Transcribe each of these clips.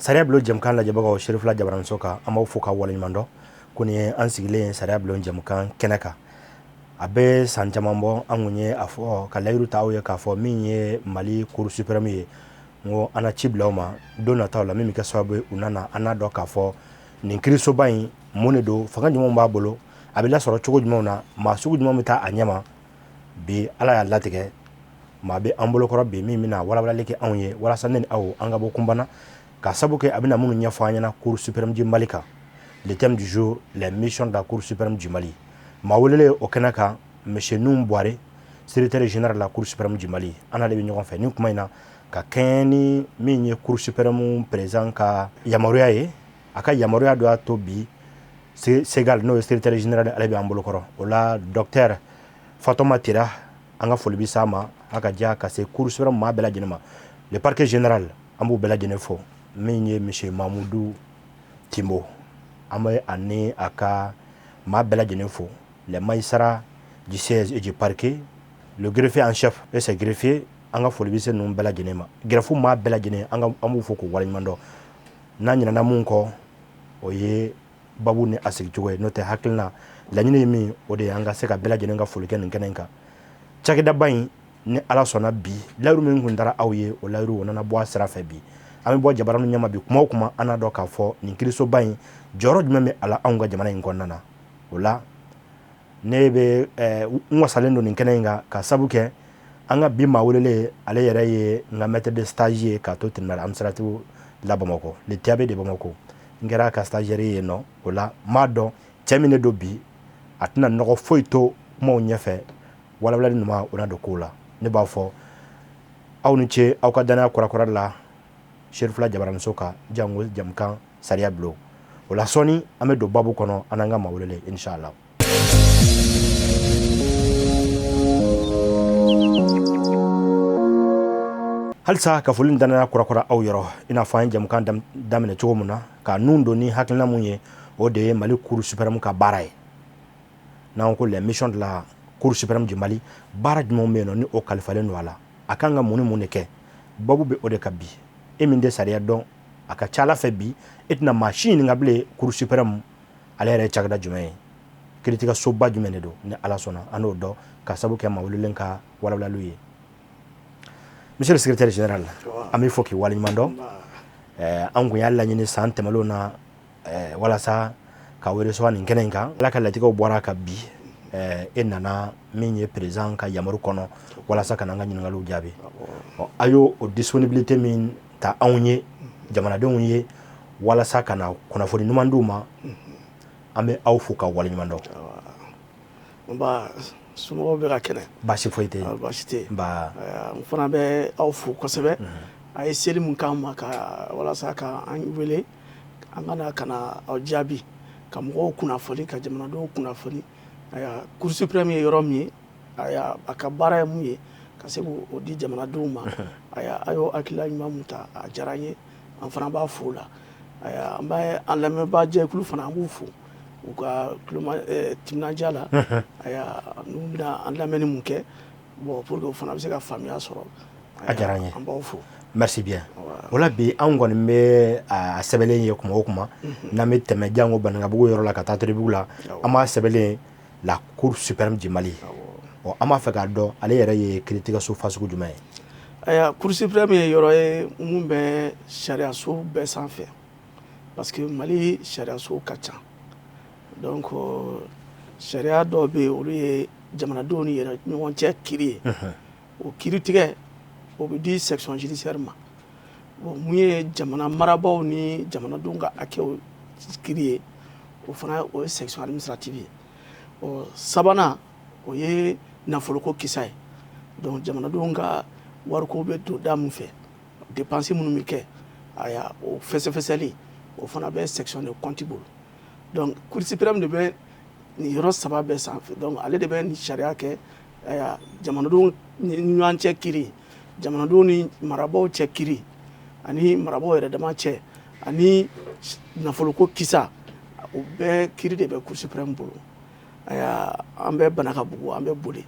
Sariya bulon jɛmukan lajɛbagaw, Serifila Jabaraninso kan, an b'aw fo ka waleɲuman dɔn ko nin ye an sigilen sariya bulon jɛmukan kɛnɛ kan. A bɛ san caman bɔ, an kun ye a fɔ ka layiru ta aw ye k'a fɔ min ye Mali Cour suprême ye, n ko an na ci bila aw ma don nataw la, min bɛ kɛ sababu ye u nana an n'a dɔn k'a fɔ nin kiirisoba in mun de don, fanga jumɛn b'a bolo, a bɛ lasɔrɔ cogo jumɛn na, maa sugu jumɛn bɛ taa a ɲɛma. Bi Ala y'a latigɛ, maa bɛ an bolokɔrɔ bi min bɛna walawalali kɛ anw ye walasa ne ni aw an ka bɔ kunbana ka sabu kɛ a bɛna minnu ɲɛfɔ an ɲɛna Cour suprême du Mali kan. Le thème du jour: les missions de la Cour suprême du Mali. Maa welelen o kɛnɛ kan, monsieur Nouhoum Bouaré, secrétaire général de la Cour suprême du Mali. An n'ale bɛ ɲɔgɔn fɛ nin kuma in na ka kɛɲɛ ni min ye Cour suprême président ka yamaruya ye. A ka yamaruya dɔ y'a to bi Segal, n'o ye secrétaire général, ale bɛ an bolokɔrɔ. O la, docteur Fatoma Tira, an ka foli bɛ s'a ma, a ka diya ka se Cour suprême maa bɛɛ lajɛlen ma. Le parquet général, an b'u bɛɛ lajɛlen fo. Min ye monsieur Mamudu Timbo, an bɛ a ni a ka maa bɛɛ lajɛlen fo, les magistrats du siège et du parquet, le greffier en chef et ses greffiers. An ka foli bɛ se ninnu bɛɛ lajɛlen ma. Greffe maa bɛɛ lajɛlen, an b'u fo k'u waleɲuman dɔn. N'an ɲinɛna mun kɔ, o ye babu ni a sigicogo ye. N'o tɛ, hakilina laɲini ye min, o de ye an ka se ka bɛɛ lajɛlen ka foli kɛ nin kɛnɛ in kan. Cakɛdaba in, ni Ala sɔnna, bi layiru min kun dara aw ye, o layiru o nana bɔ a sira fɛ. Bi an bɛ bɔ jabaranin ɲɛma. Bi kuma o kuma, an n'a dɔn k'a fɔ nin kiirisoba in jɔyɔrɔ jumɛn bɛ a la anw ka jamana in kɔnɔna na. O la, ne bɛ n wasalen don nin kɛnɛ in kan ka sabu kɛ an ka bi maa welelen, ale yɛrɛ ye n ka maître de stage ye k'a to tribunal administratif la Bamakɔ, le TAB de Bamakɔ. N kɛra a ka stagiaire ye nɔ. O la, n b'a dɔn cɛ min de don. Bi a tɛna nɔgɔ foyi to kumaw ɲɛfɛ, walawalali ɲuman o na don kow la. Ne b'a fɔ aw ni ce aw ka danaya kurakura la Serifila Jabaraninso ka jango jamukan sariya bulon. O la, sɔɔni an bɛ don babu kɔnɔ, an n'an ka maa welelen, inshallah. Halisa ka foli ni danaya kurakura aw yɔrɔ, i n'a fɔ an ye jamukan daminɛ cogo min na, ka nun don ni hakilina mun ye, o de ye Mali Cour suprême ka baara ye. N'an ko les missions de la Cour suprême du Mali, baara jumɛn bɛ yen nɔ ni o kalifalen don a la, a kan ka mun ni mun de kɛ? Babu bɛ o de kan bi. E min tɛ sariya dɔn, a ka ca ala fɛ bi e tɛna maa si ɲininka bilen Cour suprême ale yɛrɛ ye cakɛda jumɛn ye, kiiritigɛsoba jumɛn de don. Ni Ala sɔnna, an n'o dɔn ka sabu kɛ maa welelen ka walawalaliw ye. Monsieur le secrétaire général, an b'i fo k'i waleɲuman dɔn. An kun y'a laɲini san tɛmɛnlenw na walasa ka recevoir nin kɛnɛ in kan. Ala ka latigɛw bɔra ka bi e nana min ye président ka yamaru kɔnɔ walasa ka n'an ka ɲininkaliw jaabi. A y'o o disponibilité min ta anw ye, jamanadenw ye, walasa ka na kunnafoni ɲuman d'u ma, an bɛ aw fo ka waleɲuman dɔn. Nba, somɔgɔw bɛ ka kɛnɛ? Baasi foyi tɛ yen. Baasi tɛ yen. Nba. N fana bɛ aw fo kosɛbɛ. A ye seli mun k'an ma ka walasa ka an wele an ka na ka na aw jaabi, ka mɔgɔw kunnafoni, ka jamanadenw kunnafoni. Ayiwa, Cour suprême ye yɔrɔ min ye, ayiwa, a ka baara ye mun ye, ka se k'o di jamanadenw ma. Ayiwa, a y'o hakilina ɲuman mun ta, a diyara n ye, an fana b'a fo la. Ayiwa, an bɛ an lamɛnbaa jɛkulu fana, an b'u fo u ka tuloma timinandiya la. Ayiwa, n'u bɛna an lamɛnni mun kɛ, bon, pour que o fana bɛ se ka faamuya sɔrɔ. A diyara n ye. An b'aw fo. Merci bien. O la, bi anw kɔni bɛ a sɛbɛnlen ye kuma o kuma n'an bɛ tɛmɛ jango Banankabugu yɔrɔ la ka taa Teribugu la, an b'a sɛbɛnlen la Cour suprême du Mali. Ɔ, an b'a fɛ k'a dɔn ale yɛrɛ ye kiiritigɛso fasugu jumɛn ye? Ayiwa, Cour suprême ye yɔrɔ ye mun bɛ sariyaso bɛɛ sanfɛ, parce que Mali sariyaso ka ca. Donc sariya dɔw bɛ yen, olu ye jamanadenw ni yɛrɛ ɲɔgɔn cɛ kiiri ye. O kiiritigɛ, o bɛ di section judiciaire ma. Bon, mun ye jamana marabaaw ni jamanadenw ka hakɛw kiiri ye, o fana o ye section administrative ye. Ɔ, sabanan, o ye nafoloko kisa ye. Donc jamanadenw ka wariko bɛ don da mun fɛ, dépense minnu bɛ kɛ, aya, o fɛsɛfɛsɛli, o fana bɛ section de compte bolo. Donc Cour suprême de bɛ nin yɔrɔ saba bɛɛ sanfɛ. Donc ale de bɛ nin sariya kɛ, aya, jamanadenw ni ɲɔgɔn cɛ kiiri, jamanadenw ni marabaaw cɛ kiiri, ani marabaaw yɛrɛ dama cɛ, ani nafoloko kisa, o bɛɛ kiiri de bɛ Cour suprême bolo. Aya, an bɛ Banakabugu, an bɛ boli.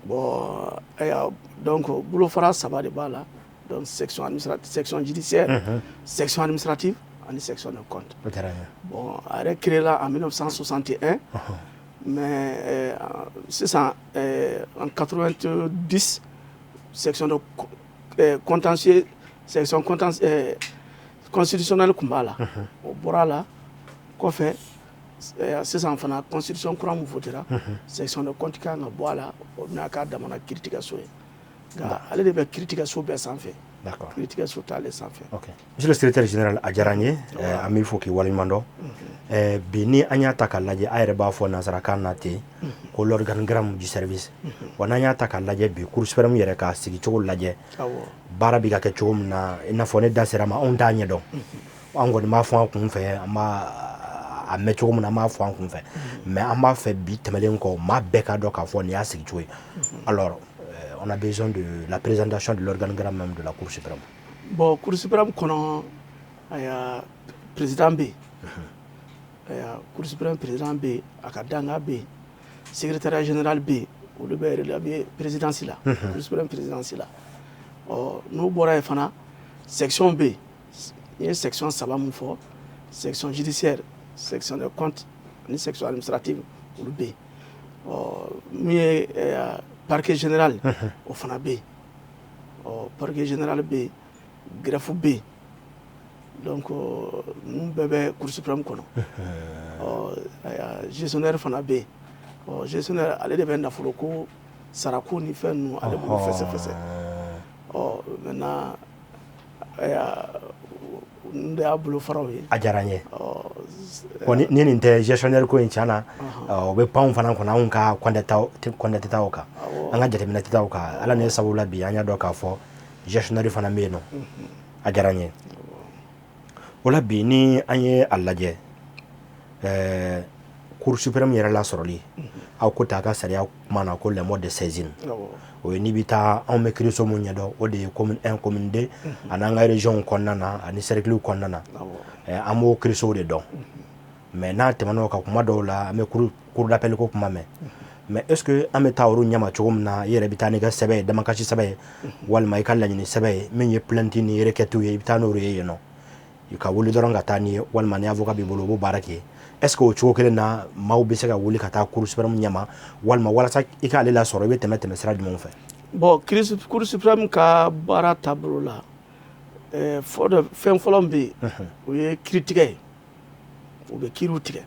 Bon, aya, donc bolofara saba de b'a la. Donc section administrative, section judiciaire, section administrative ani section de compte. O diyara n ye. Bon, a yɛrɛ créé la en 1961, mais sisan en 90, section de contentieux, section contentieux constitutionnelle tun b'a la, o bɔra a la kɔfɛ. Sisan fana, constitution kura min votera, section de compte kan ka bɔ a la, o bɛna k'a damana kiiritigɛso ye. Nka ale de bɛ kiiritigɛso bɛɛ sanfɛ. Kiiritigɛso t'ale sanfɛ. Ok, monsieur le secrétaire général, a diyara n ye. An b'i fo k'i waleɲuman dɔn. Bi ni an y'a ta k'a lajɛ, a yɛrɛ b'a fɔ nansarakan na ten ko l'organigramme du service. Wa n'an y'a ta k'a lajɛ bi, Cour suprême yɛrɛ ka sigicogo lajɛ, baara bɛ ka kɛ cogo min na, i n'a fɔ ne da sera ma, anw t'a ɲɛdɔn. An kɔni b'a fɔ an kun fɛ, an b'a a mɛn cogo min na, an b'a fɔ an kun fɛ. Mais an b'a fɛ bi tɛmɛnen kɔ, maa bɛɛ k'a dɔn k'a fɔ nin y'a sigicogo ye. Alors on a besoin de la présentation de l'organigramme même de la Cour suprême. Bon, Cour suprême kɔnɔ, aya, président bɛ yen. Aya, Cour suprême président bɛ yen, a ka danga bɛ yen, secrétariat général bɛ yen, olu bɛ relever présidence la, Cour suprême présidence la. Ɔ, n'o bɔra yen fana, section bɛ yen. N ye section saba mun fɔ: section judiciaire, section de compte ani section administrative, olu bɛ yen. Ɔ, min ye parquet général, o fana bɛ yen. Ɔ, parquet général bɛ yen, greffe bɛ yen. Donc ninnu bɛɛ bɛ Cour suprême kɔnɔ. Ɔ, ayiwa, gestionnaire fana bɛ yen. Ɔ, gestionnaire, ale de bɛ nafolo ko, sarako ni fɛn ninnu, ale b'olu fɛsɛfɛsɛ. Ɔ, maintenant, ayiwa, ninnu de y'a bolofaraw ye. A diyara n ye. Ɔ. Bon, ni nin tɛ gestionnaire ko in, tiɲɛ na, o bɛ pan fana kɔnɔ, anw ka compte tɛ taa o kan, an ka jateminɛ tɛ taa o kan. Ala ni sababu la, bi an y'a dɔn k'a fɔ gestionnaire fana bɛ yen nɔ. A diyara n ye. O la bi, ni an ye a lajɛ, Cour suprême yɛrɛ lasɔrɔli, aw ko ta a ka sariya kuma na ko les modes de saisine, o ye n'i bɛ taa, anw bɛ kiiriso mun ɲɛdɔn, o de ye commune 1, commune 2, ani an ka région kɔnɔna na ani cercle kɔnɔna na, an b'o kiirisow de dɔn. Mais n'a tɛmɛna o kan, kuma dɔw la an bɛ cour d'appel ko kuma mɛn. Mais est ce que an bɛ taa olu ɲɛma cogo min na, i yɛrɛ bɛ taa n'i ka sɛbɛn ye, damakasi sɛbɛn ye walima i ka laɲini sɛbɛn ye, min ye plainte ni requête ye, i bɛ taa n'o ye yen nɔ, ka wuli dɔrɔn ka taa n'i ye, walima ni avocat b'i bolo, o b'o baara k'i ye? Est ce que o cogo kelen na, maaw bɛ se ka wuli ka taa Cour suprême ɲɛma, walima walasa i k'ale lasɔrɔ, i bɛ tɛmɛ sira jumɛnw fɛ? Bon, Cour suprême ka baara taabolo la, fɛn fɔlɔ min bɛ yen, o ye kiiritigɛ ye, u bɛ kiiriw tigɛ.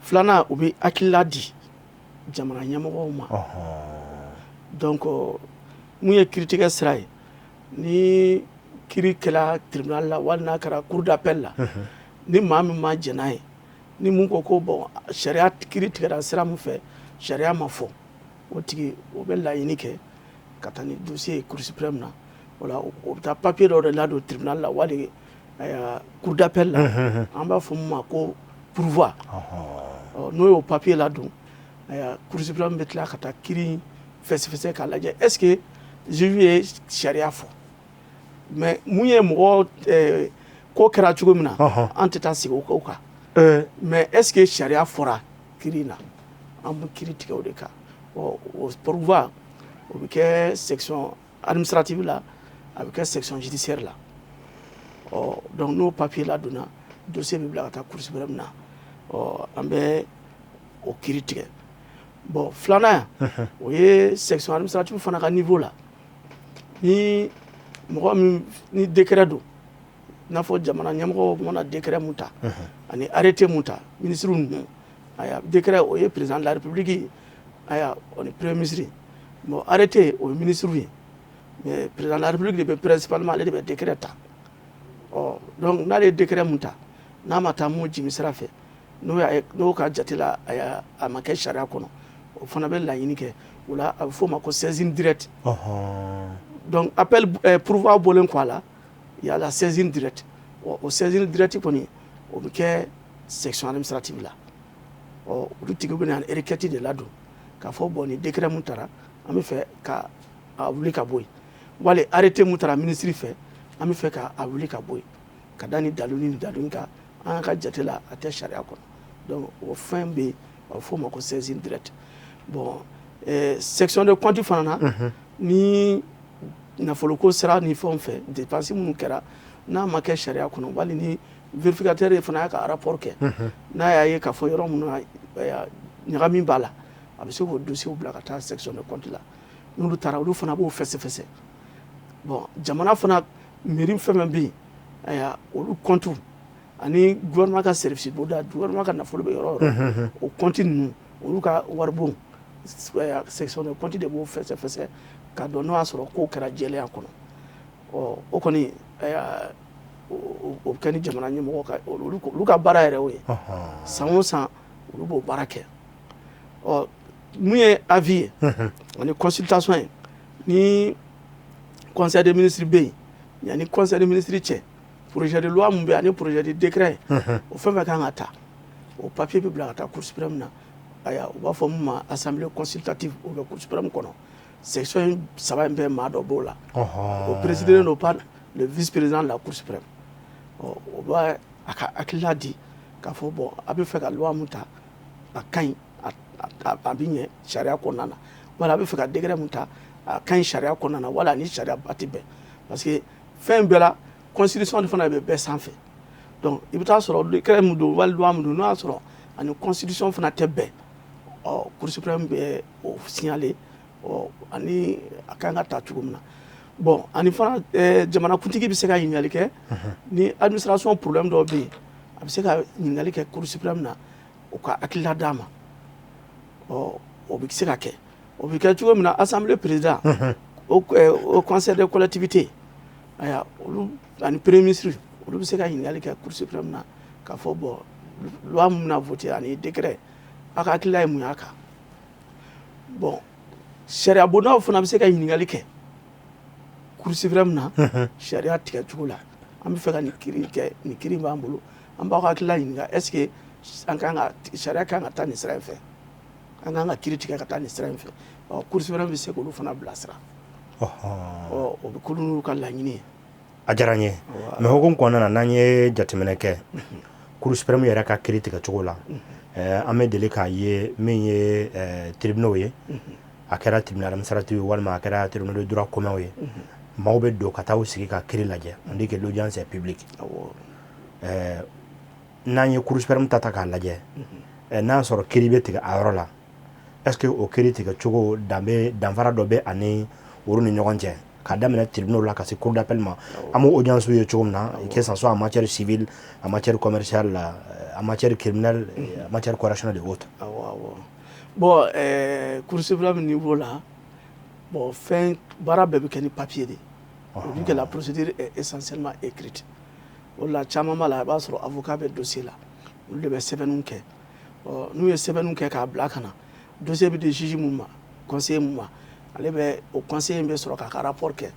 Filanan, u bɛ hakilila di jamana ɲɛmɔgɔw ma. Donc mun ye kiiritigɛ sira ye, ni kiiri kɛla tribunal la wali n'a kɛra cour d'appel la, ni maa min ma jɛn n'a ye, ni mun ko ko bon, sariya, kiiri tigɛra sira min fɛ, sariya ma fɔ, o tigi o bɛ laɲini kɛ ka taa ni dossier ye Cour suprême na. O la, o bɛ taa papier dɔ de ladon tribunal la wali cour d'appel la, an b'a fɔ min ma ko pourvoi. N'o y'o papier ladon, Cour suprême bɛ tila ka taa kiiri fɛsɛfɛsɛ k'a lajɛ est ce que juge ye sariya fɔ. Mais mun ye mɔgɔ ko kɛra cogo min na, an tɛ taa sigi o ko kan. Mais est ce que sariya fɔra kiiri in na, an bɛ kiiri tigɛ o de kan. O pourvoi, o bɛ kɛ section administrative la, a bɛ kɛ section judiciaire la. Ɔ, donc n'o papier ladonna, dossier bɛ bila ka taa Cour suprême na. Ɔ, an bɛ o kiiri tigɛ. Bon, filanan, o ye section administrative fana ka niveau la. Ni mɔgɔ min ni décret don, i n'a fɔ jamana ɲɛmɔgɔw mana décret mun ta ani arrêté mun ta, ministre ninnu, aya, décret, o ye président de la République ye, aya, o ni premier ministre. Bon, arrêté, o ye ministre ye, mais président de la République de bɛ principalement, ale de bɛ décret ta. Ɔ, donc n'ale ye décret mun ta, n'a ma taa mun jimi sira fɛ, n'o y'a n'o ka jate la, aya, a ma kɛ sariya kɔnɔ, o fana bɛ laɲini kɛ. O la, a bɛ f'o ma ko saisine directe. Donc appel, pourvoi bɔlen kɔ a la, il y a la saisine directe. O saisine directe kɔni, o bɛ kɛ section administrative la. Ɔ, olu tigiw bɛ na requête de ladon k'a fɔ bon, ni décret mun tara, an bɛ fɛ ka a wuli ka bɔ yen, wali arrêté mun tara ministre fɛ, an bɛ fɛ ka a wuli ka bɔ yen ka da ni dalu ni dalu kan, an ka jate la a tɛ sariya kɔnɔ. Donc o fɛn bɛ yen, a bɛ f'o ma ko saisine directe. Bon, section de compte fana na, ni Nafoloko sira ni fɛnw fɛ, dépense minnu kɛra n'a ma kɛ sariya kɔnɔ, wali ni vérificateur fana y'a ka rapport kɛ, n'a y'a ye k'a fɔ yɔrɔ minnu na ɲagami b'a la, a bɛ se k'o dossier bila ka taa section de compte la. N'olu taara, olu fana b'o fɛsɛfɛsɛ. Bon, jamana fana mairie fɛn fɛn bɛ yen, ayiwa, olu compte ani gouvernement ka service bonda, gouvernement ka nafolo bɛ yɔrɔ o yɔrɔ, o compte ninnu, olu ka waribon, section de compte de b'o fɛsɛfɛsɛ k'a dɔn n'o y'a sɔrɔ kow kɛra jɛlenya kɔnɔ. Ɔ, o kɔni, o bɛ kɛ ni jamana ɲɛmɔgɔ ka olu ka baara yɛrɛ o ye. San o san, olu b'o baara kɛ. Ɔ, mun ye avis ye ani consultation ye, ni conseil des ministres bɛ yen, yanni conseil des ministres cɛ, projet de loi mun bɛ yen ani projet de décret, o fɛn fɛn kan ka ta, o papier bɛ bila ka taa Cour suprême na. Ayiwa, u b'a fɔ mun ma assemblée consultative, o bɛ Cour suprême kɔnɔ. Section in saba in bɛɛ, maa dɔ b'o la, o présidé don par le vice-président de la Cour suprême. Ɔ, o b'a a ka hakilina di k'a fɔ: bon, a bɛ fɛ ka loi mun ta, a ka ɲi, a bɛ ɲɛ sariya kɔnɔna na, wala a bɛ fɛ ka décret mun ta, a ka ɲi sariya kɔnɔna na, wala ni sariya ba tɛ bɛn, parce que fɛn bɛɛ la, constitution de fana bɛ bɛɛ sanfɛ. Donc i bɛ taa sɔrɔ décret mun don wali loi mun don, n'o y'a sɔrɔ ani constitution fana tɛ bɛn, ɔ, Cour suprême bɛ o signaler, ɔ, ani a kan ka ta cogo min na. Bon, ani fana jamanakuntigi bɛ se ka ɲininkali kɛ ni administration problème dɔw bɛ yen, a bɛ se ka ɲininkali kɛ Cour suprême na, o ka hakilina d'a ma. Ɔ, o bɛ se ka kɛ. O bɛ kɛ cogo min na, assemblée président au conseil des collectivités, ayiwa, olu ani premier ministre, olu bɛ se ka ɲininkali kɛ Cour suprême na k'a fɔ: bon, loi min bɛna voter ani décret, a ka hakilina ye mun y'a kan? Bon, sariya bondaw fana bɛ se ka ɲininkali kɛ Cour suprême na sariya tigɛ cogo la. An bɛ fɛ ka nin kiiri kɛ, nin kiiri b'an bolo, an b'aw ka hakilina ɲininka, est ce que an kan ka sariya kan ka taa nin sira in fɛ, an kan ka kiiri tigɛ ka taa nin sira in fɛ? Ɔ, Cour suprême bɛ se k'olu fana bilasira. Ɔ, o bɛ k'olu n'u ka laɲini ye. A diyara n ye, mais hukumu kɔnɔna na, n'an ye jateminɛ kɛ Cour suprême yɛrɛ ka kiiri tigɛ cogo la, an bɛ deli k'a ye min ye tribunaux ye, a kɛra tribunal administratif ye walima a kɛra tribunal de droit commun ye, maaw bɛ don ka taa u sigi ka kiiri lajɛ. On dit que l'audience est publique. N'an ye Cour suprême ta k'a lajɛ, n'a y'a sɔrɔ kiiri bɛ tigɛ a yɔrɔ la, est ce que o kiiri tigɛ cogo danbe danfara dɔ bɛ ani olu ni ɲɔgɔn cɛ, k'a daminɛ tribunal la ka se cour d'appel ma, an b'o audience ye cogo min na, que ça soit en matière civile, en matière commerciale, en matière criminelle, en matière correctionnelle et autres? Awɔ. Bon, Cour suprême niveau la, bon, fɛn baara bɛɛ bɛ kɛ ni papier de ye. O dit que la procédure est essentiellement écrite. O la, caman b'a la, i b'a sɔrɔ avocat bɛ dossier la, olu de bɛ sɛbɛnniw kɛ. Ɔ, n'u ye sɛbɛnniw kɛ k'a bila ka na, dossier bɛ di juge mun ma, conseiller mun ma, ale bɛ o conseiller in bɛ sɔrɔ k'a ka rapport kɛ.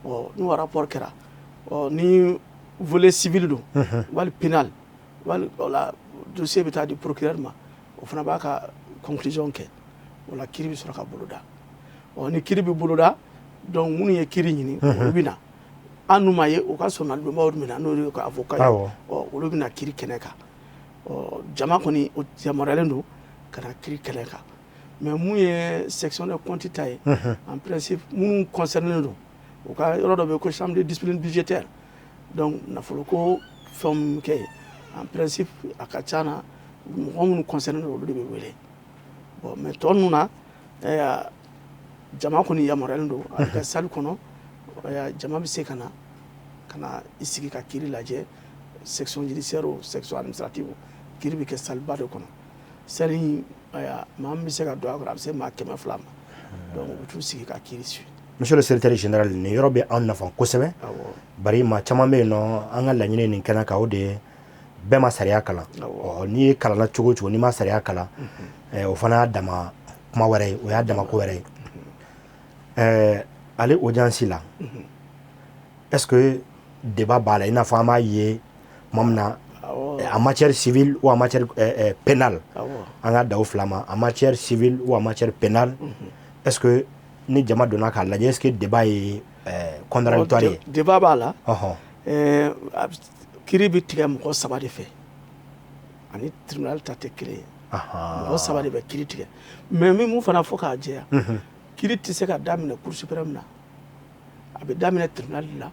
Ɔ, n'o rapport kɛra, ɔ, ni volet civil don wali pénal wali, o la dossier bɛ taa di procureur ma, o fana b'a ka conclusion kɛ. O la, kiiri bɛ sɔrɔ ka boloda. Ɔ, ni kiiri bɛ boloda, donc minnu ye kiiri ɲini, olu bɛ na. An n'u ma ye, u ka sɔnnadonbaw bɛ na, n'o ye ka avocat ye. Ɔ, olu bɛ na kiiri kɛnɛ kan. Ɔ, jama kɔni, o yamaruyalen don ka na kiiri kɛnɛ kan. Mais mun ye section de compte ta ye, en principe minnu concerné don, u ka yɔrɔ dɔ bɛ yen ko chambre de discipline budgétaire. Donc nafolo ko fɛnw bɛ kɛ yen. En principe, a ka ca na, mɔgɔ minnu concerné don, olu de bɛ wele. Bon, mais tɔ ninnu na, jama kɔni yamaruyalen don, a bɛ kɛ salle kɔnɔ, jama bɛ se ka na i sigi ka kiiri lajɛ. Section judiciaire o, section administrative o, kiiri bɛ kɛ salle ba de kɔnɔ. Salle in, maa min bɛ se ka don a kɔnɔ, a bɛ se maa 200 ma. Donc u bɛ t'u sigi ka kiiri suit. Monsieur le secrétaire général, nin yɔrɔ bɛ an nafa kosɛbɛ, bari maa caman bɛ yen nɔ, an ka laɲini nin kɛnɛ kan, o de ye bɛɛ ma sariya kalan. Ɔ, n'i ye kalanna cogo o cogo, n'i ma sariya kalan, o fana y'a dama kuma wɛrɛ ye, o y'a dama ko wɛrɛ ye. Ale audience la, est ce que débat b'a la, i n'a fɔ an b'a ye tuma min na en matière civile ou en matière pénale? An ka da o fila ma, en matière civile ou en matière pénale, est ce que ni jama donna k'a lajɛ, est ce que débat ye contradictoire ye? Débat b'a la. Kiiri bɛ tigɛ mɔgɔ saba de fɛ, ani tribunal ta tɛ kelen ye. Mɔgɔ saba de bɛ kiiri tigɛ. Mais min mun fana fɔ k'a jɛya, kiiri tɛ se ka daminɛ Cour suprême na. A bɛ daminɛ tribunal la.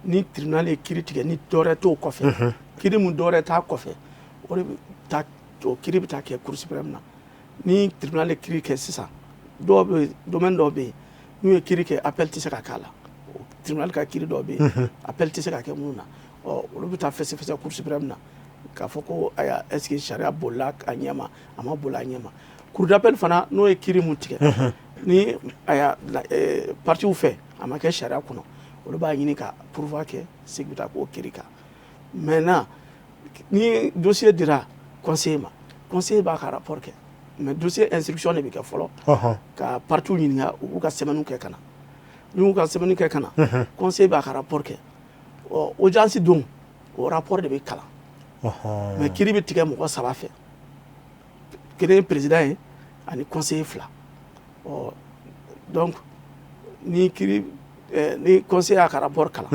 Ni tribunal ye kiiri tigɛ, ni dɔwɛrɛ t'o kɔfɛ, kiiri mun dɔwɛrɛ t'a kɔfɛ, o de bɛ taa, o kiiri bɛ taa kɛ Cour suprême na. Ni tribunal ye kiiri kɛ sisan, dɔw bɛ, domaine dɔw bɛ yen, n'u ye kiiri kɛ, appel tɛ se ka k'a la. Tribunal ka kiiri dɔw bɛ yen, appel tɛ se ka kɛ minnu na, ɔ olu bɛ taa fɛsɛfɛsɛ Cour suprême na k'a fɔ ko ayiwa, est ce que sariya bolila a ɲɛ ma, a ma boli a ɲɛ ma. Cour d'appel fana, n'o ye kiiri mun tigɛ, ni aya partiw fɛ a ma kɛ sariya kɔnɔ, olu b'a ɲini ka pourvoi kɛ, segin bɛ taa k'o kiiri kan. Maintenant, ni dossier dira conseiller ma, conseiller b'a ka rapport kɛ, mais dossier instruction de bɛ kɛ fɔlɔ, ka partiw ɲininka, u b'u ka sɛbɛnniw kɛ ka na. N'u y'u ka sɛbɛnni kɛ ka na, conseiller b'a ka rapport kɛ. Ɔ audience don, o rapport de bɛ kalan. Mais kiiri bɛ tigɛ mɔgɔ saba fɛ: kelen ye président ye ani conseiller fila. Ɔ donc ni kiiri ni conseiller y'a ka rapport kalan,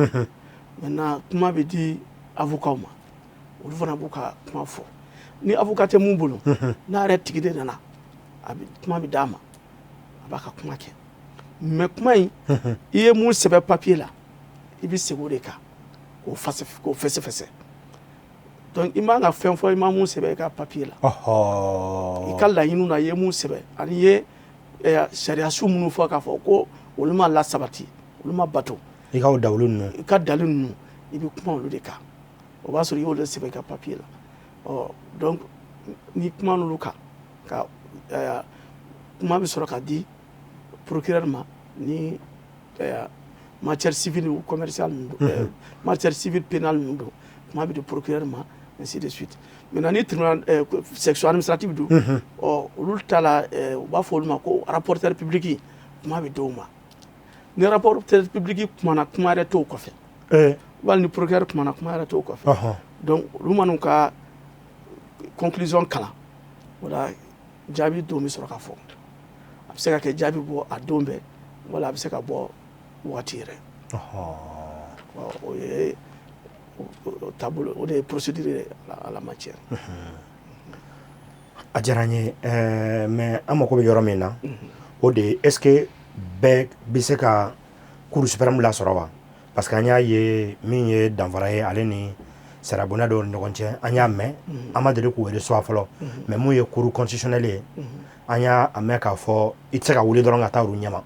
maintenant kuma bɛ di avocat ma, olu fana b'u ka kuma fɔ. Ni avocat tɛ mun bolo, n'a yɛrɛ tigi de nana, a bɛ kuma bɛ d'a ma, a b'a ka kuma kɛ. Mais kuma in, i ye mun sɛbɛn papier la, i bɛ segin o de kan k'o fɛsɛ, k'o fɛsɛfɛsɛ. Donc i man ka fɛn fɔ i ma mun sɛbɛn i ka papier la. I ka laɲiniw na, i ye mun sɛbɛn ani i ye sariya sun minnu fɔ k'a fɔ ko olu ma lasabati, olu ma bato. I ka o dawulu ninnu. I ka dalilu ninnu, i bɛ kuma olu de kan. O b'a sɔrɔ i y'olu sɛbɛn i ka papier la. Ɔ donc ni kuma n'olu kan ka kuma bɛ sɔrɔ ka di procureur ma, ni matière civile ou commerciale ninnu don, matière civile pénale ninnu don, kuma bɛ di procureur ma, ainsi de suite. Maintenant, ni tribunal section administrative don, ɔ olu ta la, u b'a fɔ olu ma ko rapporteur public, kuma bɛ d'o ma. Ni rapporteur public kumana, kuma yɛrɛ t'o kɔfɛ, wali ni procureur kumana, kuma yɛrɛ t'o kɔfɛ. Donc olu man'u ka conclusion kalan, o la jaabi don bɛ sɔrɔ ka fɔ. A bɛ se ka kɛ jaabi bɔ a don bɛɛ, wala a bɛ se ka bɔ waati yɛrɛ. O ye taabolo, o de ye procédure ye à la matière. A diyara n ye, mais an mako bɛ yɔrɔ min na, o de ye: est ce que bɛɛ bɛ se ka Cour suprême lasɔrɔ wa? Parce que an y'a ye, min ye danfara ye ale ni sariyabonda dɔw ni ɲɔgɔn cɛ, an y'a mɛn, an ma deli k'u reçoit fɔlɔ. Mais mun ye Cour constitutionnelle ye, an y'a mɛn k'a fɔ i tɛ se ka wuli dɔrɔn ka taa olu ɲɛma.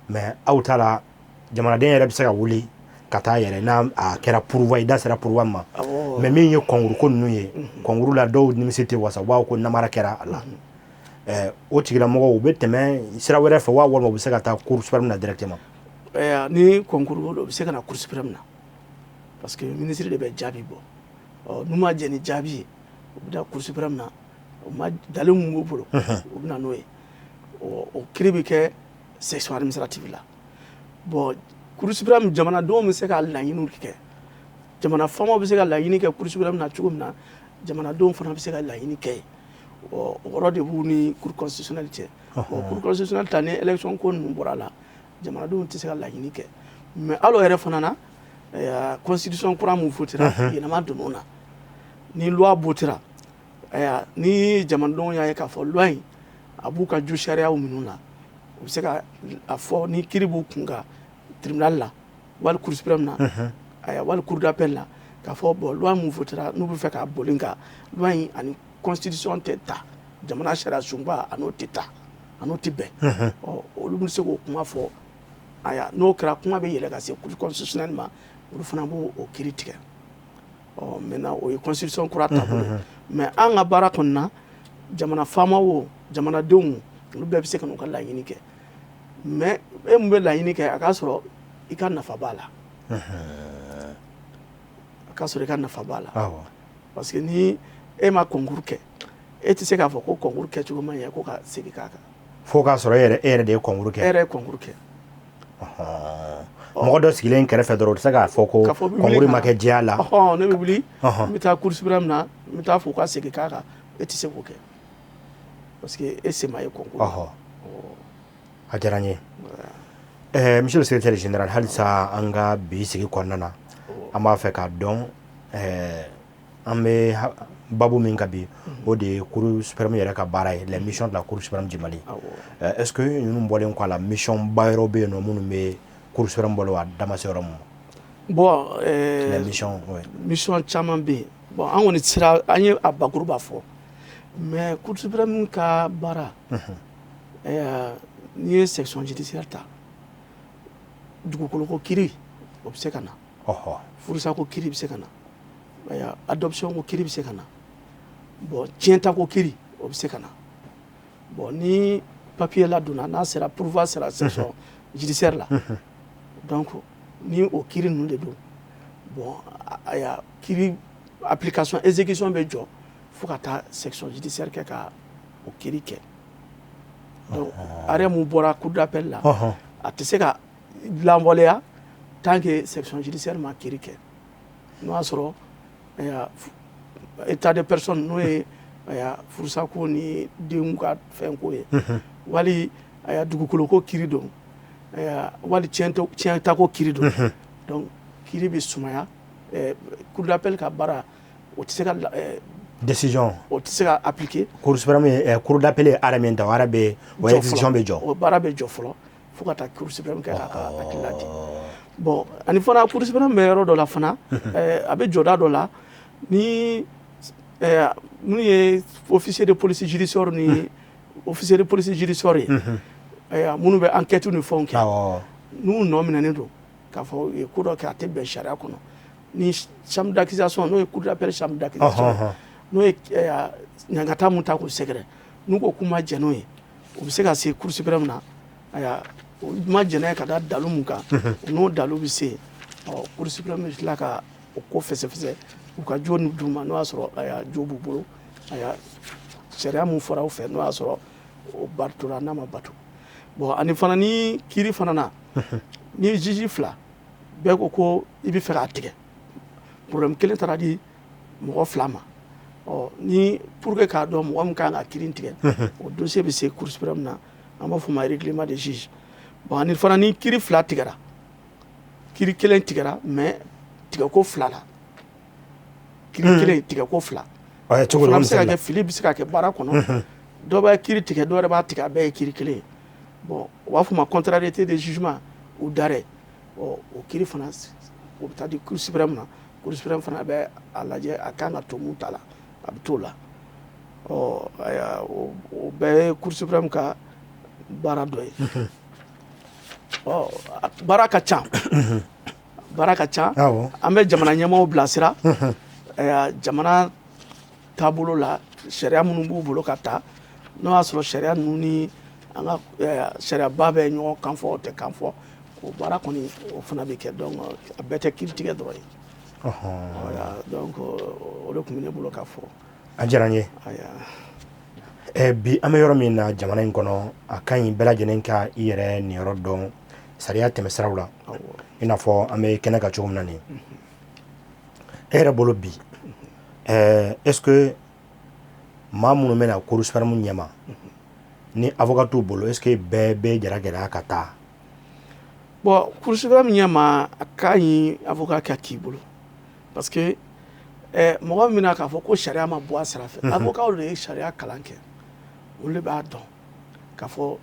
Mais aw ta la, jamanaden yɛrɛ bɛ se ka wuli ka taa yɛrɛ n'a a kɛra pourvoi, i da sera pourvoi ma. Mais min ye concours ko ninnu ye, concours la dɔw nimisi tɛ wasa, u b'a fɔ ko namara kɛra a la. O tigilamɔgɔw, u bɛ tɛmɛ sira wɛrɛ fɛ wa, walima u bɛ se ka taa Cour suprême na directement? Ni concours don, u bɛ se ka na Cour suprême na, parce que ministre de bɛ jaabi bɔ. Ɔ n'u ma jɛn ni jaabi ye, u bɛ taa Cour suprême na. U ma dalilu mun b'u bolo, u bɛ na n'o ye. O kiiri bɛ kɛ section administrative la. Bon, Cour suprême, jamanadenw bɛ se ka laɲiniw kɛ, jamana faamaw bɛ se ka laɲini kɛ Cour suprême na cogo min na, jamanadenw fana bɛ se ka laɲini kɛ yen. O yɔrɔ de b'u ni Cour constitutionnelle cɛ. Bon, Cour constitutionnelle ta, ni élection ko ninnu bɔra a la, jamanadenw tɛ se ka laɲini kɛ. Mais hali o yɛrɛ fana na, constitution kura mun votera, yɛlɛma donn'o na. Ni loi votera, ni jamanadenw y'a ye k'a fɔ loi in a b'u ka jo sariyaw minnu na, u bɛ se ka a fɔ ni kiiri b'u kun kan tribunal la, wali Cour suprême na, wali cour d'appel la, k'a fɔ bon, loi mun votera, n'u bɛ fɛ k'a boli kan, loi in ani constitution tɛ ta, jamana sariya sunba a n'o tɛ ta, a n'o tɛ bɛn. Ɔ olu bɛ se k'o kuma fɔ. Aya, n'o kɛra, kuma bɛ yɛlɛ ka se Cour constitutionnelle ma, olu fana b'o o kiiri tigɛ. Ɔ maintenant, o ye constitution kura taabolo ye. Mais an ka baara kɔni na, jamana faama o, jamanadenw, olu bɛɛ bɛ se ka n'u ka laɲini kɛ. Mais e mun bɛ laɲini kɛ, a k'a sɔrɔ i ka nafa b'a la, a k'a sɔrɔ i ka nafa b'a la. Parce que ni e ma concours kɛ, e tɛ se k'a fɔ ko concours kɛcogo ma ɲɛ, ko ka segin k'a kan. Fo k'a sɔrɔ e yɛrɛ de ye concours kɛ. E yɛrɛ ye concours kɛ. Mɔgɔ dɔ sigilen kɛrɛfɛ dɔrɔn, o tɛ se k'a fɔ ko concours ma kɛ jɛya la. Ne bɛ wuli, n bɛ taa Cour suprême na, n bɛ taa fɔ u ka segin k'a kan, e tɛ se k'o kɛ parce que e sen ma ye concours. A diyara n ye, monsieur le secrétaire général. Halisa an ka bi sigi kɔnɔna na, an b'a fɛ k'a dɔn, an bɛ babu min ka bi, o de ye Cour suprême yɛrɛ ka baara ye, les missions de la Cour suprême du Mali. Est ce que ninnu bɔlen kɔ a la, mission ba wɛrɛw bɛ yen nɔ minnu bɛ Cour Cour suprême bolo, a da ma se yɔrɔ min ma? Bon, les missions, ouais. Mission caman bɛ yen. Bon, an kɔni sera, an ye a bakuruba fɔ, mais Cour suprême ka baara, n'i ye section judiciaire ta, dugukoloko kiiri, o bɛ se ka na, furusako kiiri bɛ se ka na, adoption ko kiiri bɛ se ka na, bon, tiɲɛtako kiiri, o bɛ se ka na. Bon, ni papier ladonna, n'a sera pourvoi sera section judiciaire la, donc ni o kiiri ninnu de don, bon, aya kiiri application, exécution bɛ jɔ fo ka taa section judiciaire kɛ ka o kiiri kɛ. Donc arrêt mun bɔra cour d'appel la, a tɛ se ka lawaleya tant que section judiciaire ma kiiri kɛ. N'o y'a sɔrɔ état de personne, n'o ye furusako ni denw ka fɛnko ye, wali dugukoloko kiiri don, wali tiɲɛtako kiiri don, donc kiiri bɛ sumaya. Cour d'appel ka baara, o tɛ se ka Décision. O tɛ se ka appliquer. Cour suprême ye, cour d'appel ye arrêt min ta, o arrêt bɛ, o exécution bɛ jɔ. O baara bɛ jɔ fɔlɔ fo ka taa Cour suprême kɛ k'a ka hakilila di. Bon, ani fana Cour suprême bɛ yɔrɔ dɔ la fana, a bɛ jɔda dɔ la ni minnu ye officier de police judiciaire ni officier de police judiciaire ye, minnu bɛ enquête ni fɛnw kɛ, n'u nɔ minɛnen don k'a fɔ u ye ko dɔ kɛ, a tɛ bɛn sariya kɔnɔ, ni chambre d'accusation, n'o ye cour d'appel chambre d'accusation, n'o ye ɲangata mun ta k'u sɛgɛrɛ, n'u ko k'u ma jɛn n'o ye, u bɛ se ka se Cour suprême na. Ayiwa, u ma jɛn n'a ye ka da dalu mun kan, u n'o dalu bɛ se yen. Ɔ, Cour suprême bɛ tila ka o ko fɛsɛfɛsɛ, u ka jo d'u ma, n'o y'a sɔrɔ ayiwa jo b'u bolo, ayiwa sariya mun fɔra u fɛ, n'o y'a sɔrɔ o batora n'a ma bato. Bon, ani fana ni kiiri fana na, ni juge fila bɛɛ ko ko i bɛ fɛ k'a tigɛ, problème kelen taara di mɔgɔ fila ma, ɔ, ni pour que k'a dɔn mɔgɔ min kan ka kiiri tigɛ, o dossier bɛ se Cour suprême na, an b'a fɔ o ma règlement de juge. Bon, ani fana ni kiiri fila tigɛra, kiiri kelen tigɛra, mais tigɛko fila la, kiiri kelen tigɛko fila, o cogo fana bɛ se ka kɛ, fili bɛ se ka kɛ baara kɔnɔ, dɔ bɛ kiiri tigɛ, dɔ yɛrɛ b'a tigɛ, a bɛɛ ye kiiri kelen ye. Bon, u b'a fɔ o ma contrariété de jugement ou d'arrêt. Ɔ, o kiiri fana, o bɛ taa di Cour suprême na. Cour suprême fana bɛ a lajɛ, a kan ka to mun ta la, a bɛ t'o la. Ɔ, ayiwa, o bɛɛ ye Cour suprême ka baara dɔ ye. Ɔ, baara ka ca, baara ka ca. An bɛ jamana ɲɛmaaw bilasira jamana taabolo la, sariya minnu b'u bolo ka ta, n'o y'a sɔrɔ sariya ninnu ni an ka sariyaba bɛ ɲɔgɔn kan fɔ, o tɛ kan fɔ, o baara kɔni, o fana bɛ kɛ. Donc a bɛɛ tɛ kiiritigɛ dɔrɔn ye. Voilà, donc o de tun bɛ ne bolo ka fɔ. A diyara n ye. Bi an bɛ yɔrɔ min na jamana in kɔnɔ, a ka ɲi bɛɛ lajɛlen ka i yɛrɛ niyɔrɔ dɔn sariya tɛmɛsiraw la, i n'a fɔ an bɛ kɛnɛ kan cogo min na nin. E yɛrɛ bolo bi, est ce que maa minnu bɛna Cour suprême ɲɛma ni avocat t'u bolo, est ce que bɛɛ bɛ jara gɛlɛya ka taa? Bon, Cour suprême ɲɛma, a ka ɲi avocat ka k'i bolo, parce que mɔgɔ min bɛna k'a fɔ ko sariya ma bɔ a sira fɛ, avocat de ye sariya kalan kɛ, olu de b'a dɔn k'a fɔ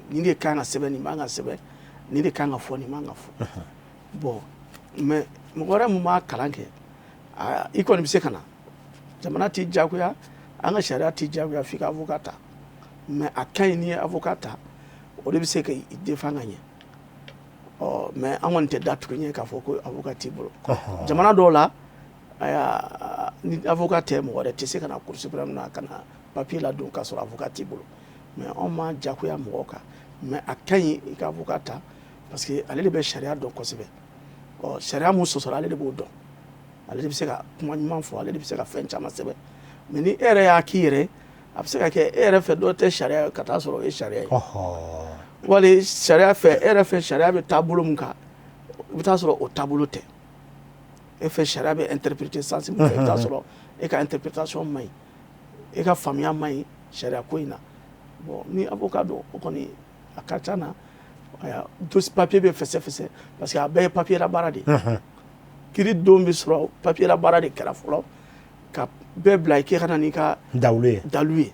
nin de kan ka sɛbɛn, nin man ka sɛbɛn, nin de kan ka fɔ, nin man ka fɔ. Bon, mais mɔgɔ wɛrɛ mun b'a kalan kɛ, i kɔni bɛ se ka na, jamana t'i diyagoya, an ka sariya t'i diyagoya f'i ka avocat ta, mais a ka ɲi n'i ye avocat ta, o de bɛ se k'i défend ka ɲɛ. Ɔ, mais an kɔni tɛ da tugu ɲɛ k'a fɔ ko avocat t'i bolo. Jamana dɔw la, ayiwa, ni avocat tɛ, mɔgɔ wɛrɛ tɛ se ka na Cour suprême na ka na papier ladon k'a sɔrɔ avocat t'i bolo, mais anw ma diyagoya mɔgɔw kan, mais a ka ɲi i ka avocat ta, parce que ale de bɛ sariya dɔn kosɛbɛ. Ɔ, sariya mun sɔsɔra, ale de b'o dɔn, ale de bɛ se ka kuma ɲuman fɔ, ale de bɛ se ka fɛn caman sɛbɛn. Mais ni e yɛrɛ y'a k'i yɛrɛ, a bɛ se ka kɛ e yɛrɛ fɛ dɔ tɛ sariya ye, ka taa sɔrɔ o ye sariya ye, wali sariya fɛ, e yɛrɛ fɛ sariya bɛ taabolo mun kan, i bɛ taa sɔrɔ o taabolo tɛ. E fɛ sariya bɛ interpréter sens min fɛ, i bɛ taa sɔrɔ e ka interprétation man ɲi, e ka faamuya man ɲi sariya ko in na. Bon, ni avocat don, o kɔni a ka ca na, dossier papier bɛ fɛsɛfɛsɛ, parce que a bɛɛ ye papier la baara de ye. Kiiri don bɛ sɔrɔ, papier la baara de kɛra fɔlɔ ka bɛɛ bila i k'i ka na n'i ka dalu ye. Dalu ye.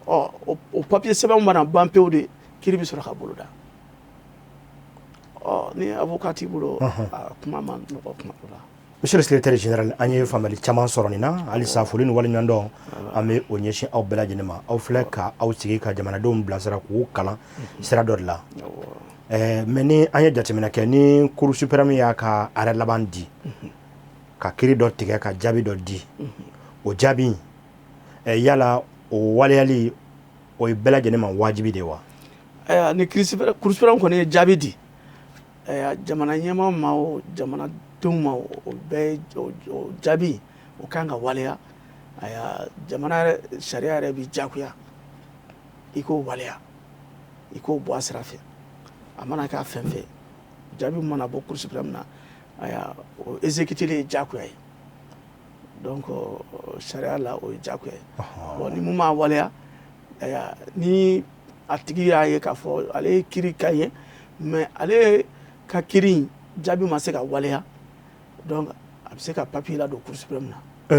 Ɔ, o papier sɛbɛnw mana ban pewu de, kiiri bɛ sɔrɔ ka boloda. Ɔ, ni avocat t'i bolo, a kuma ma nɔgɔ kuma dɔ la. Monsieur le secrétaire général, an ye faamuyali caman sɔrɔ nin na. Halisa, foli ni waleɲumandɔn, an bɛ o ɲɛsin aw bɛɛ lajɛlen ma. Aw filɛ ka aw sigi ka jamanadenw bilasira, k'u kalan sira dɔ de la. Mais ni an ye jateminɛ kɛ, ni Cour suprême y'a ka arrêt laban di, ka kiiri dɔ tigɛ, ka jaabi dɔ di, o jaabi in, yala o waleyali, o ye bɛɛ lajɛlen ma wajibi de ye wa? Ayiwa, ni Cour suprême kɔni ye jaabi di, ayiwa, jamana ɲɛmaa ma o, jamanadenw ma o, o bɛɛ ye o jaabi, o kan ka waleya. Ayiwa, jamana yɛrɛ sariya yɛrɛ b'i diyagoya i k'o waleya, i k'o bɔ a sira fɛ. A mana kɛ a fɛn fɛn, jaabi min mana bɔ Cour suprême na, ayiwa, o exécuter ye diyagoya ye. Donc sariya la, o ye diyagoya ye. Bon, ni mun m'a waleya, ayiwa, ni a tigi y'a ye k'a fɔ ale ye kiiri ka ye, mais ale ka kiiri in jaabi ma se ka waleya, donc a bɛ se ka papier ladon Cour suprême na.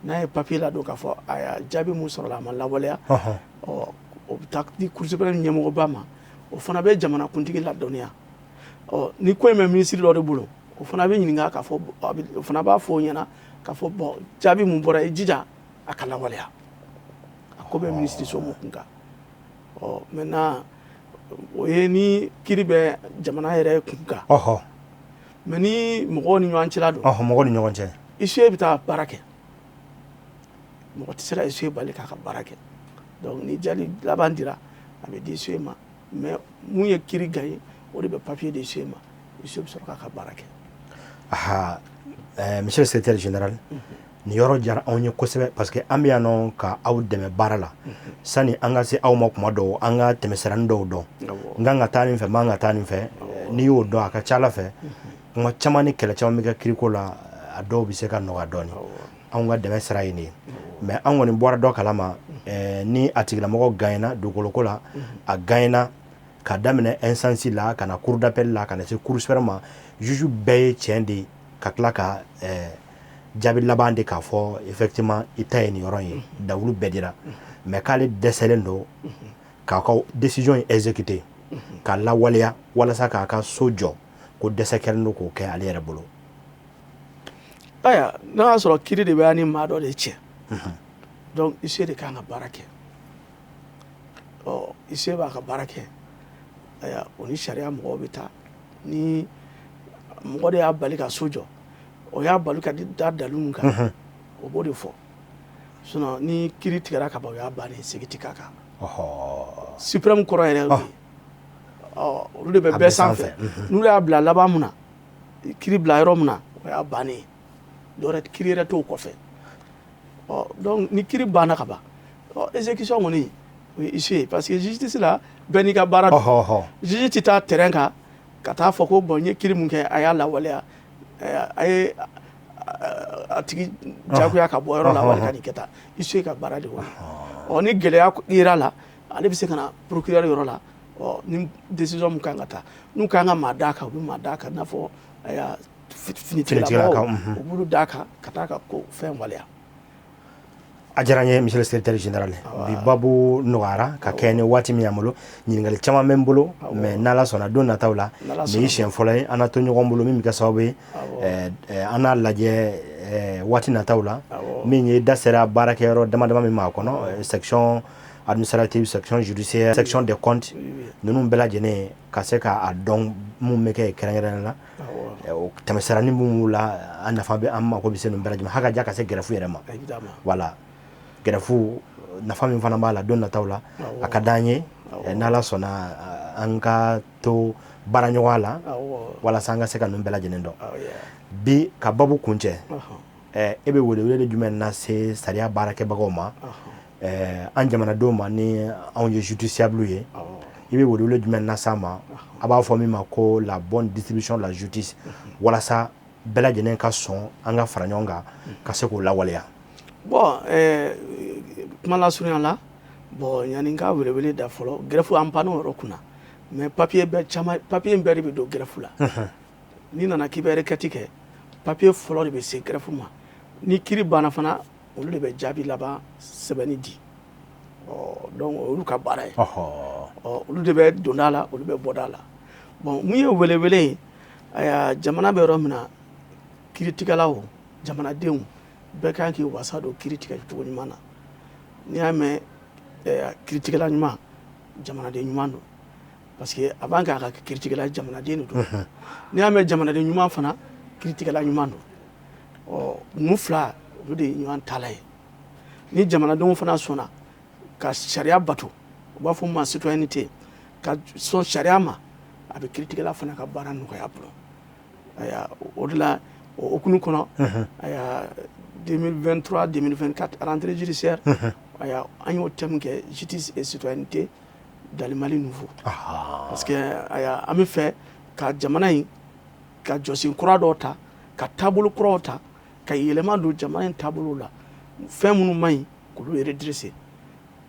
N'a ye papier ladon k'a fɔ ayiwa, jaabi mun sɔrɔla, a ma lawaleya, ɔ, o bɛ taa di Cour suprême ɲɛmɔgɔba ma. O fana bɛ jamanakuntigi ladɔnniya. Ɔ, ni ko in bɛ minisiri dɔ de bolo, o fana bɛ ɲininka k'a fɔ, o fana b'a fɔ o ɲɛna k'a fɔ: bon, jaabi mun bɔra, i jija a ka lawaleya. A ko bɛ minisiriso mun kun kan. Ɔ, maintenant, o ye ni kiiri bɛ jamana yɛrɛ kun kan. Mais ni mɔgɔw ni ɲɔgɔn cɛla don, Mɔgɔw ni ɲɔgɔn cɛ. Huissier bɛ taa baara kɛ, mɔgɔ tɛ se ka huissier bali k'a ka baara kɛ. Donc ni jaabi laban dira, a bɛ di huissier ma. Mais mun ye kiiri gagné, o de bɛ papier di huissier ma. Huissier bɛ sɔrɔ k'a ka baara kɛ. Aha, monsieur le secrétaire général, nin yɔrɔ diyara anw ye kosɛbɛ, parce que an bɛ yan nɔ ka aw dɛmɛ baara la. Sani an ka se aw ma, kuma dɔw an ka tɛmɛsirani dɔw dɔn, n kan ka taa nin fɛ, n man ka taa nin fɛ. N'i y'o dɔn, a ka ca ala fɛ, kuma caman ni kɛlɛ caman bɛ kɛ kiriko la, a dɔw bɛ se ka nɔgɔya dɔɔni. Anw ka dɛmɛ sira ye nin ye. Mais an kɔni bɔra dɔ kalama, ni a tigilamɔgɔ gagnena dugukoloko la, a gagnena ka daminɛ instance la ka na cour d'appel la, ka na se cour suprême ma, juge bɛɛ ye tiɲɛ de, ka tila ka jaabi laban de k'a fɔ effectivement i ta ye nin yɔrɔ in ye, dawulu bɛɛ dira, mais k'ale dɛsɛlen don k'a ka décision in exécuter, k'a lawaleya walasa k'a ka so jɔ, ko dɛsɛ kɛlen don k'o kɛ ale yɛrɛ bolo. Ayiwa, n'a y'a sɔrɔ kiiri de bɛ ni maa dɔ de cɛ, donc huissier de kan ka baara kɛ. Ɔ, huissier b'a ka baara kɛ. Ayiwa, o ni sariya mɔgɔw bɛ taa. Ni mɔgɔ de y'a bali ka so jɔ, o y'a bali ka da dalu mun kan, o b'o de fɔ. Sinon ni kiiri tigɛra ka ban, o y'a bannen, segin ti k'a kan. Suprême kɔrɔ yɛrɛ ye o ye. Ɔ, olu de bɛ bɛɛ sanfɛ. N'olu y'a bila laban mun na, kiiri bila yɔrɔ mun na, o y'a bannen ye. Dɔwɛrɛ, kiiri yɛrɛ t'o kɔfɛ. Ɔ, donc ni kiiri banna ka ban, ɔ, exécution kɔni, o ye huissier ye, parce que justice la, bɛɛ n'i ka baara don. Juge tɛ taa terrain kan ka taa fɔ ko bon, n ye kiiri mun kɛ, a y'a lawaleya, a ye a tigi jagoya ka bɔ yɔrɔ la, wali ka nin kɛ tan. Huissier ka baara de y'o ye. Ɔ, ni gɛlɛya yera la, ale bɛ se ka na procureur yɔrɔ la. Ɔ, ni décision mun kan ka ta, n'u kan ka maa d'a kan, u bɛ maa d'a kan, i n'a fɔ ayiwa, finitigilakaw, u b'olu d'a kan ka taa ka ko fɛn waleya. A diyara n ye, monsieur le secrétaire général. Bi babu nɔgɔyara ka kɛ ni waati min y'an bolo. Ɲininkali caman bɛ n bolo, mais n'Ala sɔnna, don nataw la, nin ye siɲɛ fɔlɔ ye an na to ɲɔgɔn bolo, min bɛ kɛ sababu ye an n'a lajɛ waati nataw la. Min ye da sera baarakɛyɔrɔ dama dama min ma a kɔnɔ, section administrative, section judiciaire, section des comptes, ninnu bɛɛ lajɛlen, ka se k'a dɔn mun bɛ kɛ kɛrɛnkɛrɛnnen la, o tɛmɛsiranin minnu b'u la, an nafa bɛ, an mako bɛ se ninnu bɛɛ lajɛlen ma, hali ka ja ka se greffe yɛrɛ ma. Voilà, greffe nafa min fana b'a la, don nataw la, a ka d'an ye, n'Ala sɔnna, an ka to baara ɲɔgɔnya la walasa an ka se ka ninnu bɛɛ lajɛlen dɔn. Bi ka babu kuncɛ, e bɛ welewele jumɛn lase sariya baarakɛbagaw ma, an jamanadenw ma, ni anw ye justiciable ye? I bɛ welewele jumɛn lase an ma, a b'a fɔ min ma ko la bonne distribution de la justice, walasa bɛɛ lajɛlen ka sɔn an ka fara ɲɔgɔn kan ka se k'o lawaleya? Bon, kuma lasurunya la, bon, yanni n ka welewele da fɔlɔ, greffe, an panna o yɔrɔ kunna, mais papier bɛɛ caman, papier bɛɛ de bɛ don greffe la. N'i nana k'i bɛ requête kɛ, papier fɔlɔ de bɛ se greffe ma. Ni kiiri banna fana, olu de bɛ jaabi laban sɛbɛnni di. Ɔ, donc o y'olu ka baara ye. Ɔ, olu de bɛ donda la, olu bɛ bɔda la. Bon, mun ye welewele ye? Ayiwa, jamana bɛ yɔrɔ min na, kiiritigɛlaw, jamanadenw bɛɛ kan k'i wasa don kiiri tigɛ cogo ɲuman na. N'i y'a mɛn kiiritigɛla ɲuman, jamanaden ɲuman don, parce que avant k'a ka kɛ kiiritigɛla, jamanaden de don. N'i y'a mɛn jamanaden ɲuman fana, kiiritigɛla ɲuman don. Ɔ, ninnu fila, olu de ye ɲɔgɔn tala ye. Ni jamanadenw fana sɔnna ka sariya bato, u b'a fɔ min ma citoyenneté, ka sɔn sariya ma, a bɛ kiiritigɛla fana ka baara nɔgɔya bolo. Ayiwa, o de la, o hukumu kɔnɔ, ayiwa, 2023 2024 rentrée judiciaire, ayiwa, an y'o thème kɛ justice et citoyenneté dans le Mali nouveau, parce que ayiwa, an bɛ fɛ ka jamana in ka jɔsen kura dɔw ta, ka taabolo kuraw ta, ka yɛlɛma don jamana in taabolo la, fɛn minnu man ɲi, k'olu redresser.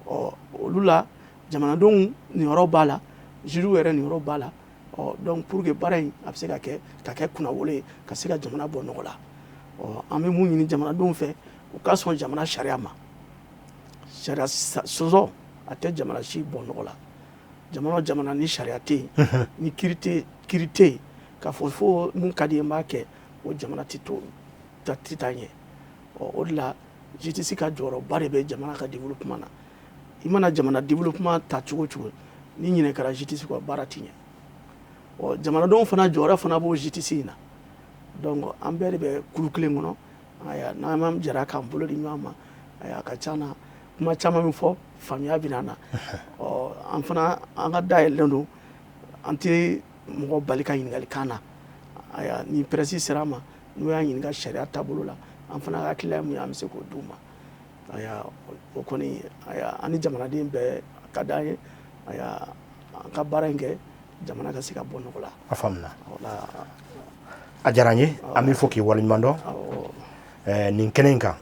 Ɔ, olu la, jamanadenw niyɔrɔ b'a la, juges yɛrɛ niyɔrɔ b'a la. Ɔ, donc pour que baara in a bɛ se ka kɛ kunnawolo ye, ka se ka jamana bɔ nɔgɔ la. Ɔ, an bɛ mun ɲini jamanadenw fɛ? U ka sɔn jamana sariya ma. Sariya sɔsɔ, a tɛ jamana si bɔ nɔgɔ la. Jamana o jamana ni sariya tɛ yen, ni kiiri tɛ, kiiri tɛ yen k'a fɔ fo mun ka di ye n b'a kɛ, o jamana tɛ to tɛ taa ɲɛ. Ɔ, o de la, justice ka jɔyɔrɔba de bɛ jamana ka développement na. I mana jamana développement ta cogo o cogo, ni ɲinɛ kɛra justice kɔ, baara tɛ ɲɛ. Ɔ, jamanadenw fana jɔyɔrɔ fana b'o justice in na. Donc an bɛɛ de bɛ kulu kelen kɔnɔ. Ayiwa, n'an jɛra k'an bolo di ɲɔgɔn ma, ayiwa, a ka ca na, kuma caman bɛ fɔ, faamuya bɛ na. Ɔ, an fana, an ka dayɛlɛlen don, an tɛ mɔgɔ bali ka ɲininkali kan na. Ayiwa, ni presse sera an ma, n'u y'an ɲininka sariya taabolo la, an fana hakilila ye mun ye, an bɛ se k'o d'u ma. Ayiwa, o kɔni, ayiwa, an ni jamanaden bɛɛ ka d'an ye. Ayiwa, an ka baara in kɛ, jamana ka se ka bɔ nɔgɔ la. A faamuna, a diyara n ye. An bɛ fɔ k'i waleɲuman dɔn nin kɛnɛ in kan.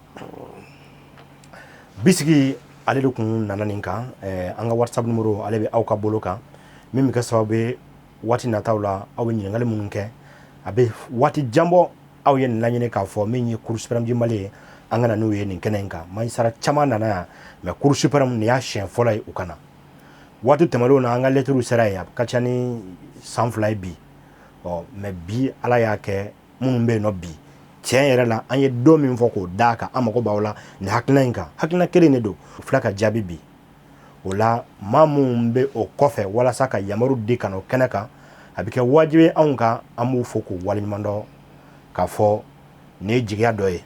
Bisigi ale de kun nana nin kan. An ka WhatsApp numéro, ale bɛ aw ka bolo kan, min bɛ kɛ sababu ye waati nataw la, aw bɛ ɲininkali minnu kɛ. A bɛ waati jan bɔ, aw ye nin laɲini k'a fɔ min ye Cour suprême du Mali ye, an ka na n'u ye nin kɛnɛ in kan. Magistrat caman nana yan, mais Cour suprême, nin y'a siɲɛ fɔlɔ ye u ka na. Waati tɛmɛnlenw na, an ka lettres sera yen, a ka ca ni san 2 ye bi. Ɔ, mais bi, Ala y'a kɛ, minnu bɛ yen nɔ bi, tiɲɛ yɛrɛ la, an ye don min fɔ k'o d'a kan, an mago b'aw la nin hakilina in kan, hakilina kelen de don, o filɛ ka jaabi bi. O la, maa minnu bɛ o kɔfɛ walasa ka yamaru di ka na o kɛnɛ kan, a bɛ kɛ wajibi ye anw kan, an b'u fo k'u waleɲuman dɔn k'a fɔ nin ye jigiya dɔ ye.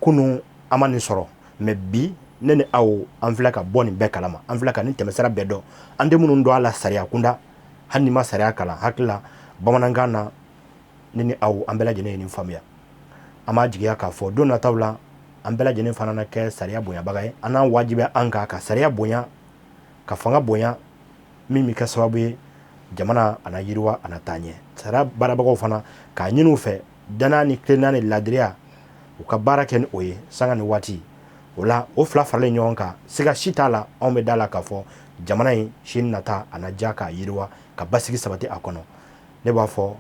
Kunun, an ma nin sɔrɔ, mais bi, ne ni aw, an filɛ ka bɔ nin bɛɛ kalama, an filɛ ka nin tɛmɛsira bɛɛ dɔn. An tɛ minnu dɔn a la sariya kunda, hali n'i ma sariya kalan, hakili la bamanankan na, ne ni aw, an bɛɛ lajɛlen ye nin faamuya. An b'a jigiya k'a fɔ don nataw la, an bɛɛ lajɛlen fana na kɛ sariya bonyabaga ye. An n'an wajibiya an kan ka sariya bonya, ka fanga bonya, min bɛ kɛ sababu ye jamana a na yiriwa, a na taa ɲɛ. Sariya baarabagaw fana, k'a ɲini u fɛ danaya ni tilennenya ni laadiriya, u ka baara kɛ ni o ye sanga ni waati. O la, o fila faralen ɲɔgɔn kan, siga si t'a la, anw bɛ da la k'a fɔ jamana in sini nata, a na diya k'a yiriwa, ka basigi sabati a kɔnɔ. Ne b'a fɔ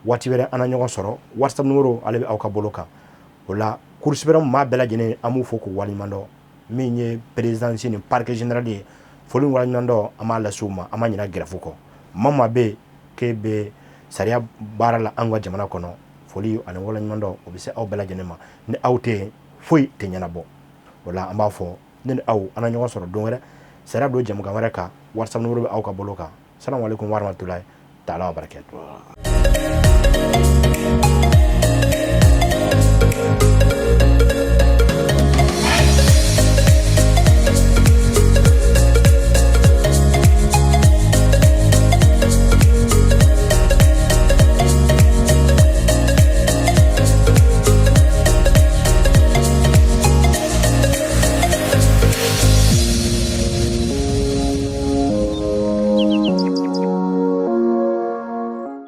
waati wɛrɛ, an na ɲɔgɔn sɔrɔ. WhatsApp numéro, ale bɛ aw ka bolo kan. O la, Cour suprême maa bɛɛ lajɛlen, an b'u fo k'u waleɲuman dɔn. Min ye présidence ni parquet général ye, foli waleɲuman dɔn, an b'a lase u ma. An ma ɲinɛ greffe kɔ. Maa maa bɛ yen k'e bɛ sariya baara la an ka jamana kɔnɔ, foli ani waleɲuman dɔn, o bɛ se aw bɛɛ lajɛlen ma. Ni aw tɛ yen, foyi tɛ ɲɛnabɔ. O la, an b'a fɔ ne ni aw, an na ɲɔgɔn sɔrɔ don wɛrɛ, sariya don jɛmukan wɛrɛ kan. WhatsApp numéro bɛ aw ka bolo kan. Salamu aleykum warahmatulahi taala wa barakatuh.